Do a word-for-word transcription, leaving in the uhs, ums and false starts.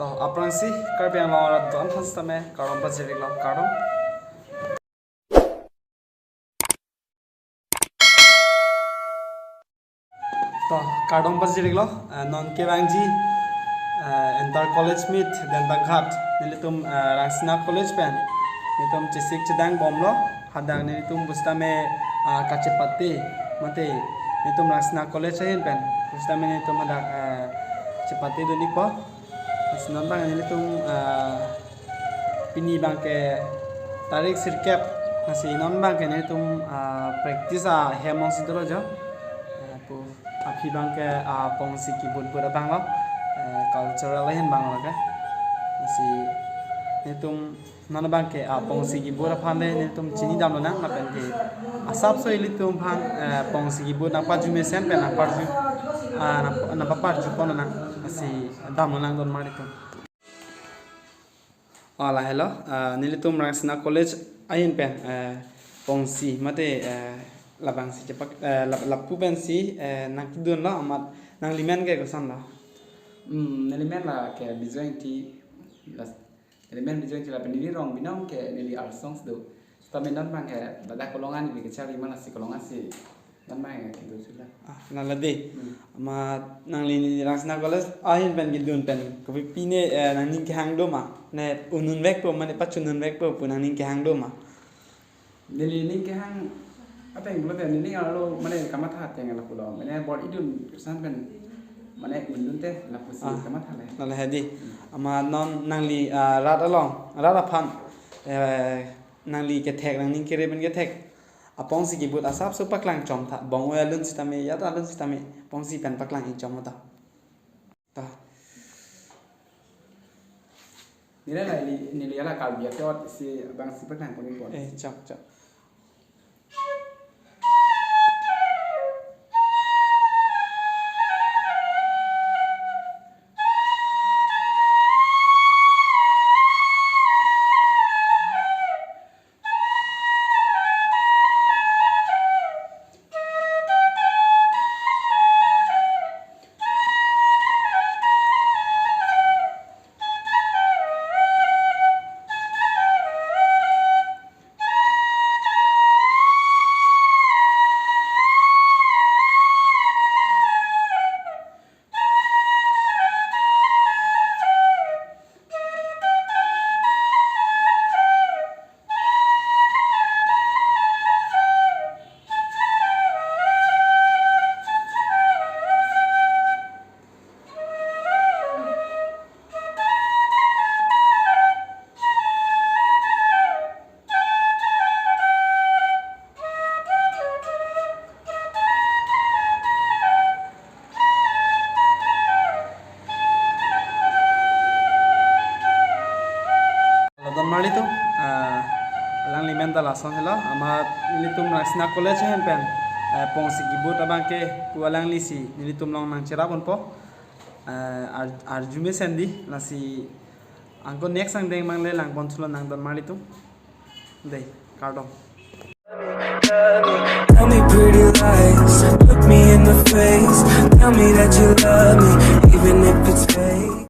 Aphrangsi Karbi Anglong arat do-an aphan sitame kardom pajir-iklo, kardom. To, kardom pajir-iklo, eh, non kevangji, eh, inter college meet Dentaghat, nelitum, eh, Rangsina College pen nelitum chesik chedang bomlo. Hadak nelitum pusitame, ah, kachepate, mate nelitum Rangsina College ahin pen pusitame nelitum hadak, eh, chepate dun-ikpo. Lasi non abang nelitum, ah, pini abangke tarik sirkep, lasi non abangke nelitum, ah, practice ahem alongsi dolo jo. Eh, pu aphi abangke, ah, pongsi kibut-but abanglo, eh, cultural ahin abanglo ke. Lasi nelitum non abangke, ah, pongsi kibut aphan le nelitum chinidam lonang, lapen ke asapso ilitum aphan, eh, pongsi kibut nangpajumesen pen nangparju, ah, nang, nangpaparjupon lonang, lasi dam lonang don mar ilitum. Oh, lahelo, ah, nelitum Rangsina College ahin pen, eh, pongsi mate, eh, labangsi chepak, eh, lap-, lapu pensi, eh, nangkedunlo, amat nanglimen ke kosonlo? Hmm, nelimen la ke Bijoy Ingti, las-, nelimen Bijoy Ingti lapen neli rong binong ke neli Arsong do. Sitame non abangke ladak Kolonga neli kecharli ma, lasi Kolonga si non abangke kedo chula. Ah, lale dei. Hmm. Amat nangli Rangsina College ahin pen kedun pen kopipine, eh, nangning kehang do ma? Ne un-unvekpo, mane pachun-unvekpo pu nangning kehang do ma? Neli ning kehang ateng pulote neli arlo mane kamatha ateng lapulo. Mane bor-idun kosonpen mane un-unte lapusi, ah, kamatha le. Lale he dei. Hmm. Amat non nangli, ah, rat along, rat aphan, eh, nangli kethek, nangning kere pen kethek apongsi kibut asapso paklang chomtha, bong-oi alun sitame, yat alun sitame, pongsi pen paklang-ik chom ta. Ta. Neli la, neli, neli la Karbi akeot si abangsi paklangpon-ikpo. Eh, chok, chok. Lalo don marli atum, ah, alangli amen ta lason helo, amat nelitum Rangsina College ahin pen, eh, pongsi kibut abangke pu alanglisi nelitum along nangcherap ponpo, eh, ar-, arjumesen dei, lasi anke next angdeng abang le langpon thulo nang don marli atum. Dei, kardom. Tell me pretty lies, look me in the face. Tell me that you love me, even if it's